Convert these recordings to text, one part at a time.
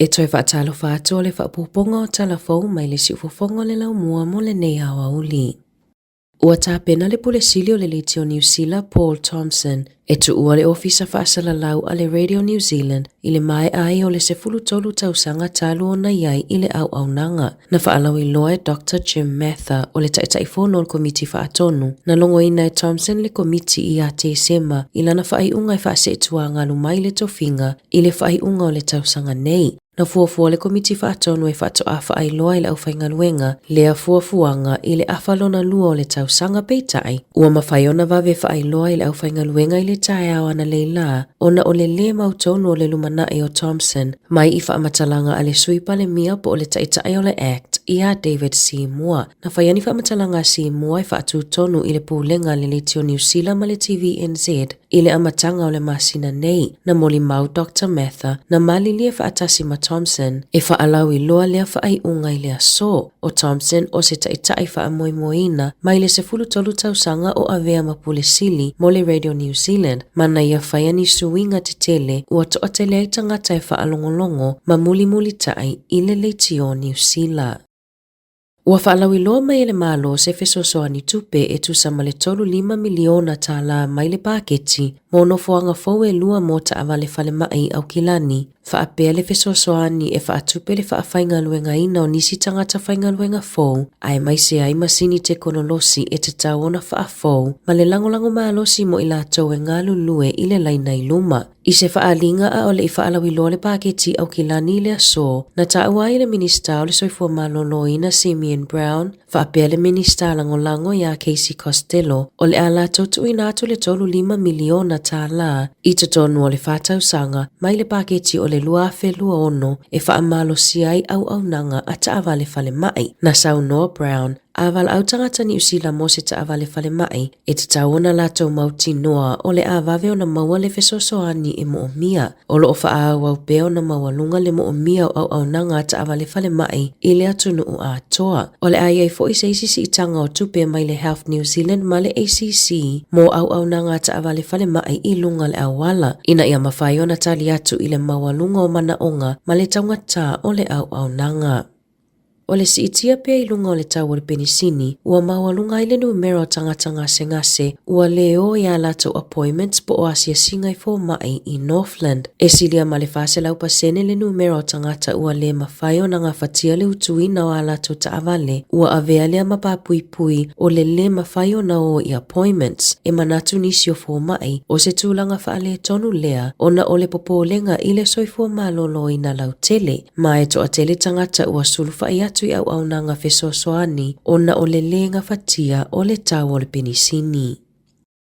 E toe faatalofa atu o le faapupuga o tala fou mai le siufofoga o le laumua mo lenei aoauli. Ua tapena le Pule Sili o le Leitio Niu Sila Paul Thompson e tuua le Ofisa Faasalalau a le Radio New Zealand i le maea ai o le 13 tausaga talu ona i ai i le auaunaga. Na faalauiloa e Doctor Jim Mather o le Taitaifono o le Komiti Faatonu, na logoina e Thompson le Komiti ia Tesema i lana faaiuga e faaseetuagalu mai le tofiga i le faaiuga o le tausaga nei. Na fuafua le Komiti Faatonu e faatoa faailoa i le aufaigaluega lea fuafuaga i le afa lona lua o le tausaga peitai, ua mafai ona vave faailoa i le aufaigaluega i le taeao analeila ona o le lē mautonu o le lumanai o Thompson mai i faamatalaga a le Sui Palemia po o le Taitai o le act ia David Seymour. Na faia ni faamatalaga a Seymour e faatutonu i le Pulega a le Leitio Niu Sila ma le TVNZ i le amataga o le masina nei. Na molimau Doctor Mather, na malilie faatasi ma Thomson e faalauiloa lea faaiuga i le aso. ʻO Thomson o se taitai faamoemoeina mai le 13 tausaga o avea ma Pule Sili mo le Radio New Zealand, ma na ia faia ni suiga tetele ua toatele ai tagata e faalogologo ma mulimulitai i le leitio Niu Sila. Ua faalauiloa mai e le Malo se fesoasoani tupe e tusa ma le $35 miliona tālā mai le paketi mo nofoaga fou e lua mo taavale falemai i Aukilani, faapea le fesoasoani e faatupe le faafaigaluegaina o nisi tagata faigaluega fou, aemaise ai masini tekonolosi e tatau ona faafou ma le lagolago malosi mo i latou e galulue i le laina i luma. I se faaaliga a o le i faalauiloa le paketi Aukilani i le aso, na taua ai e le Minisita o le Soifua Maloloina Simeon Brown, faapea le Minisita Lagolago iā Casey Costello, o le a latou tuuina atu le $35 miliona tālā i totonu o le fa tausaga mai le paketi o le 2026 e faamalosia ai auaunaga a taavale falemai. Na saunoa Brown, a valaau tagata Niu Sila mo se taavale falemai, e tatau ona latou mautinoa o le a vave ona maua le fesoasoani e moomia. O lo o faaauau pea ona maualuga le moomia o auaunaga a taavale falemai i le atunuu atoa. O le a i ai foi se isi siitaga o tupe mai le Health New Zealand ma le ACC mo auaunaga a taavale falemai i luga le auala, ina ia mafai ona tali atu i le maualuga o manaoga ma le taugata o le auaunaga. O le siitia pea i luga o le tau o le penisini, ua maualuga ai le numera o tagata gasegase ua lē ō i ā latou appointments po o asiasiga i fomai i Northland. E silia ma le 400% le numera o tagata ua lē mafai ona gafatia le utuina o ā latou taavale, ua avea lea ma papuipui o le lē mafai ona ō i appointments. E manatu nisi o fomai, o se tulaga faaletonu lea ona o le popolega i le soifua maloloina lautele. Ma e toatele tagata ua sulufai atu i auaunaga fesoasoani ona o le lē gafatia o le tau o le penisini.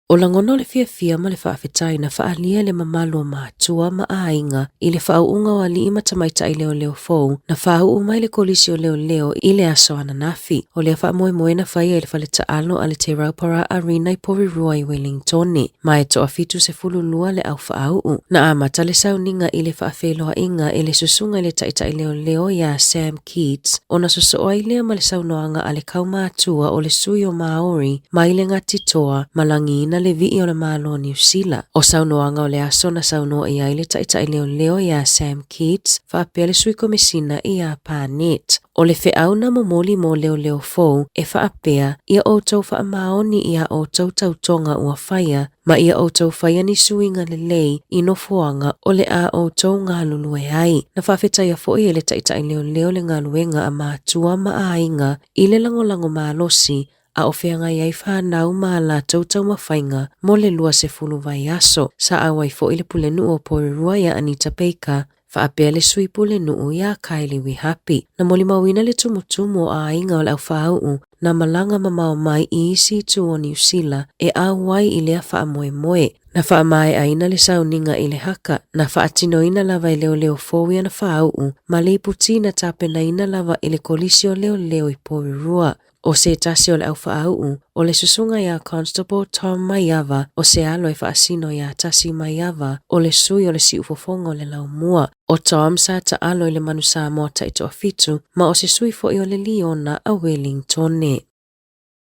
O lagona o le fiafia ma le faafetai na faaalia e le mamalu o matua ma aiga i le faauuga o alii ma tamaitai leoleo fou na faauu mai le Kolisi o Leoleo i le aso ananafi. O lea faamoemoe na faia i le fale taalo a le Te Rauparaha Arena i Porirua i Wellingtone. Ma e toa 72 le au faauu. Na amata le sauniga i le faafeiloaiga e le susuga i le taitai leoleo iā Sam Keats, ona sosoo ai lea ma le saunoaga a le kaumātua o le sui o Māori mai le Ngāti Toa ma lagiina le vii o le Malo o Niu Sila. O saunoaga o le aso na saunoa i ai le taitai leoleo iā Sam Keats faapea le sui komesina iā Parnett. O le feau na momoli mo leoleo fou e faapea, ia outou faamaoni i a outou tautoga ua faia, ma ia outou faia ni suiga lelei i nofoaga o le a outou galulue ai. Na faafetaia foi e le taitai leoleo le galuega a matua ma aiga i le lagolago malosi a o feagai ai fanau ma a latou taumafaiga mo le 20 vaiaso. Sa auai foi le pulenuu o Porirua iā Anita Baker, faapea le sui pulenuu iā Kylie Wihapi. Na molimauina le tumutumu o aiga o le aufāu'u na malaga mamao mai i isi itu o Niu Sila e auai i lea faamoemoe. Na faamaeaina le sauniga i le haka, na faatinoina lava e leoleo fou i ana fāu'u ma le iputi na tapenaina lava e le Kolisi o Leoleo i Porirua. ʻO se tasi o le ʻaufaauʻu, ʻo le susuga iā Constable Tom Maiava, ʻo se alo e faasino iā Tasi Maiava, ʻo le sui o le siufofoga o le laumua. ʻO Tom sa taʻalo i le manu Samoa taitoafitu ma o se sui foi o le Liona a Welingtone.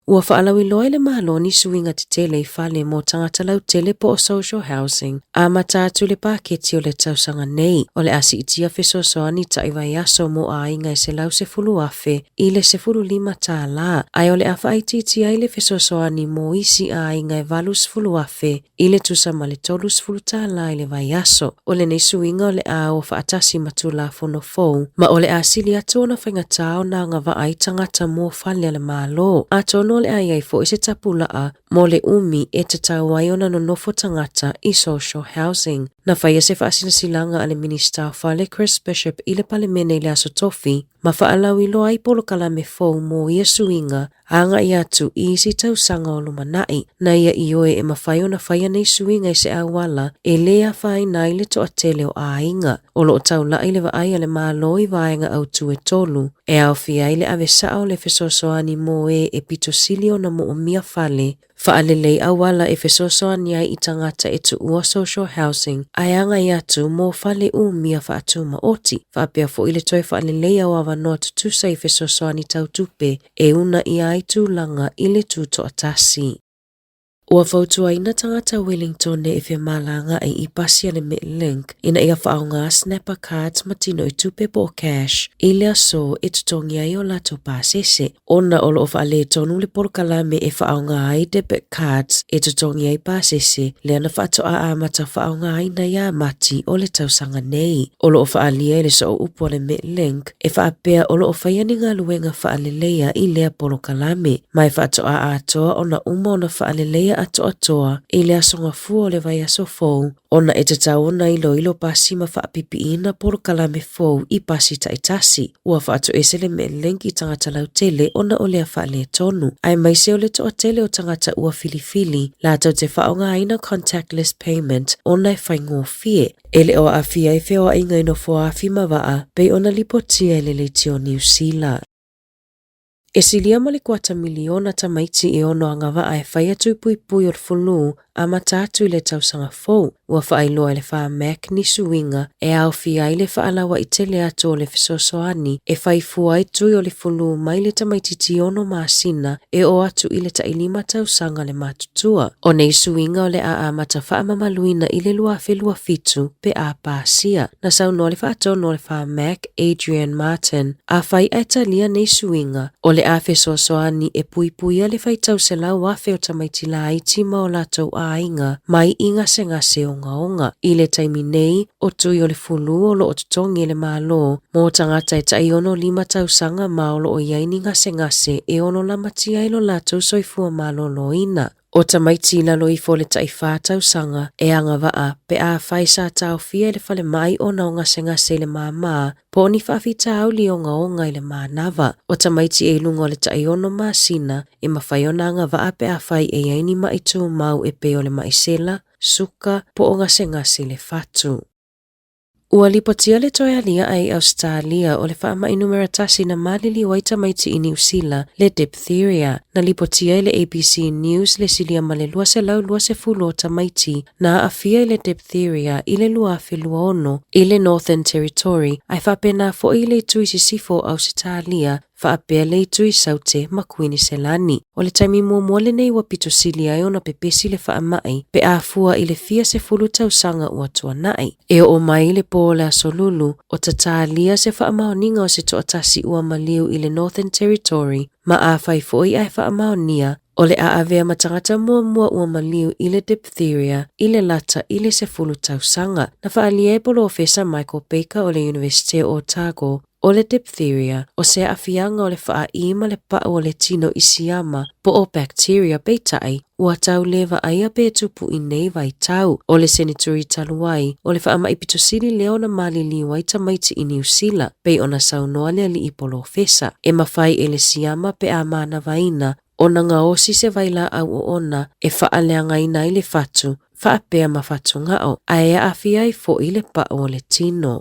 Ua faalauiloa e le Malo ni suiga tetele i fale mo tagata lautele po o social housing, amata atu i le paketi o le tausaga nei, o le a siitia fesoasoani tai vaiaso mo aiga e $110,000 i le $15, ae o le a faaitiitia ai le fesoasoani mo isi aiga e $80,000 i le tusa ma le $30 i le vaiaso. O lenei suiga o le a o faatasi ma Tulafono fou, ma o le a sili atu ona faigata ona agavaa ai tagata mo fale a le Malo. Atonu o le a i ai foi se tapulaa mo le umi e tatau ai ona nonofo tagata i social housing. Na faia se faasilasilaga a le Minisita o Fale Chris Bishop i le Palemene i le Aso Tofi ma faalauiloa ai polokalame fou mo ia suiga agai atu i isi tausaga o lumanai, na ia ioe e mafai ona faia nei suiga i se auala e lē afaina ai le toatele o aiga. O lo o taulai le vaai a le Malo i vaega autu e tolu, e aofia ai le ave sao o le fesoasoani mo ē e pito sili ona moomia fale, Faalelei auala e fesoasoani ai i tagata e tuua social housing ae agai atu mo fale umia faatumaoti, faapea foi le toe faaleleia o avanoa tutusa i fesoasoani tau tupe e unaia ai tulaga i le tutoatasi. Ua fautuaina tagata Wellingtone e femalagaai i pasi a le Metlink ina ia faaaoga Snapper Cards ma tino i tupe po o cash i le aso e totogi ai o latou pasese. Ona o lo o faaletonu le polokalame e faaaoga ai debit cards e totogi ai pasese, lea na faatoa amata faaaogaina ia Mati o le tausaga nei. O lo o faaalia i le sooupu a le Metlink e faapea o lo o faia ni galuega faaleleia i lea polokalame, ma e faatoa atoa ona uma ona faaleleia atoatoa i le aso Gafua o le vaiaso fou, ona e tatau ona iloilo pasi ma faapipiina polokalame fou i pasi taitasi. Ua faatoese le Metlink i tagata lautele ona o lea faaletonu, aemaise o le toatele o tagata ua filifili latou te faaaogaina contactless payment ona e faigofie. E le o aafia ai feoaiga i nofoaafi ma vaa pei ona lipotia e le Leitio Niu Sila. E silia ma le kuata miliona tamaiti e ono agavaa e fai atu i puipui o le fulu amata atu i le tausaga fou. Ua faailoa e le Pharmac ni suiga e aofia ai le faalauaitele atu o le fesoasoani e fai fua ai tui o le fulu mai le tamaitiiti ono masina e oo atu i le tailima tausaga le matutua. O nei suiga o le a amata faamamaluina i le 2027 pe a pasia. Na saunoa le faatonu o le Pharmac, Adrian Martin, Afai ae talia nei suiga, o le a fesoasoani e puipuia le faitau 100,000 o tamaiti laiti ma o latou aiga mai i gasegase ogaoga. I le taimi nei, o tui o le fulu o lo o totogi e le Malo mō tagata e tai 65 tausaga ma o lo o i ai ni gasegase e ono lamatia ai lo latou soifua maloloina. O tamaiti i lalo ifo o le tai whā tausaga e agavaa pe afai sa taofia i le falemai ona o gasegase i le māmā po o ni faafitauli ogaoga i le manava. O tamaiti e i luga o le tai ono masina e mafai ona agavaa pe afai e i ai ni maʻi tumau e pei o le maʻi sela, suka, po o gasegase i le fatu. Ua lipotia le toe aliae i Ausetalia o le faamai numera tasi na maliliu ai tamaiti i Niu Sila, le diphtheria. Na lipotia e le ABC News le silia ma le 220 o tamaiti na aafia i le diphtheria i le 2026 i le Northern Territory, ae faapena foi i le itu i sisifo o Ausetalia faapea le itu i Saute ma Kuiniselani. O le taimi muamua lenei ua pito sili ai ona pepesi le faamai pe a fua i le fia sefulu tausaga ua tuanai. E oo mai i le pō o le Aso Lulu, o tatalia se faamaoniga o se toatasi ua maliu i le Northern Territory ma afai foi ae faamaonia, o le a avea ma tagata muamua ua maliu i le diphtheria i le lata i le 10 tausaga. Na faaalia e Polofesa Michael Baker o le Iunivesite o Otago O le diphtheria, o se aafiaga o le faaī ma le paʻu o le tino i siama, po o bacteria, peitai, ua tau lē vaaia pe tupu i nei vaitau. O le seneturi talu ai, o le faamaʻi pito sili lea ona maliliu ai tamaiti i Niu Sila, pei ona saunoa le alii polofesa. E mafai e le siama pe a manavaina ona gaosi se vailaau oona e faaleagaina ai le fatu, faapea ma fatugao, ae aafia ai foi le paʻu o le tino.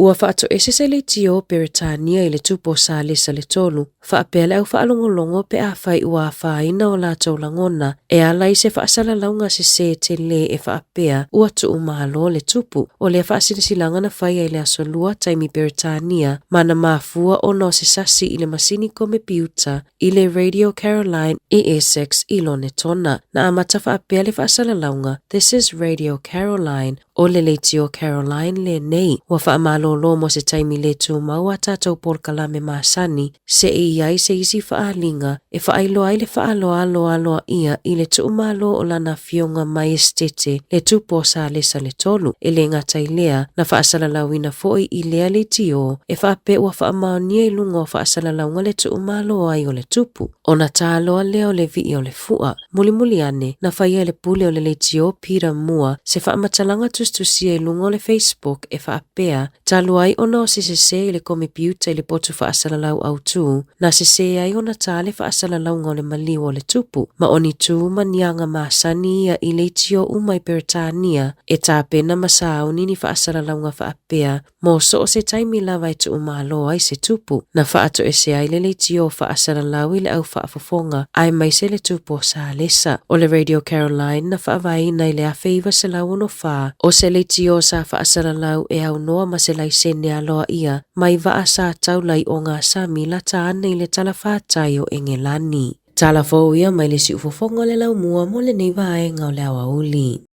Ua faatoese se leitio Peretania i le Tupu o Salesa le Tolu, faapea le au faalogologo pe afai ua afaina o latou lagona e ala i se faasalalauga sesē telē e faapea ua tuumalo le Tupu. O lea faasilasilaga na faia i le Aso Lua taimi Peretania ma na mafua ona o se sasi i le masini komepiuta i le Radio Caroline i Essex i Lonetona. Na amata faapea le faasalalauga, This is Radio Caroline, O le leitio Caroline lenei, ua faamalolo mo se taimi le tumau a tatou polokalame masani se i i ai se isi faaaliga e faailoa ai le faaaloalo aloaia i le tuumalo o lana afioga Maiesetete le Tupu o Salesa le Tolu. E le gata i lea, na faasalalauina foi i lea leitio e faapea ua faamaonia i luga o faasalalauga le tuumalo ai o le Tupu. Ona taloa lea o le vii o le fua. Mulimuli ane, na faia e le pule o le leitio Peter Moore se faamatalaga tusitusia i luga o le Facebook e faapea, Talu ai ona o se sesē i le komepiuta i le potu faasalalau autū, na sesē ai ona tā le faasalalauga o le maliu o le tupu, ma o ni tū ma ni aga masani ia i leitio uma i Peretania e tapena ma sauni ni faasalalauga faapea Mo so o se taimi lava e tuumalo ai se tupu, na faatoese ai le leitio faasalalau i le au faafofoga aemaise le tupu o Salesa. O le Radio Caroline na faavaeina i le 1964, o se leitio sa faasalalau e aunoa ma se laisene aloaia mai vaa sa taula i ogasami lata ane i le talafatai o Engelani. Tala fou ia mai le siufofoga o le laumua mo lenei vaega o le aoauli.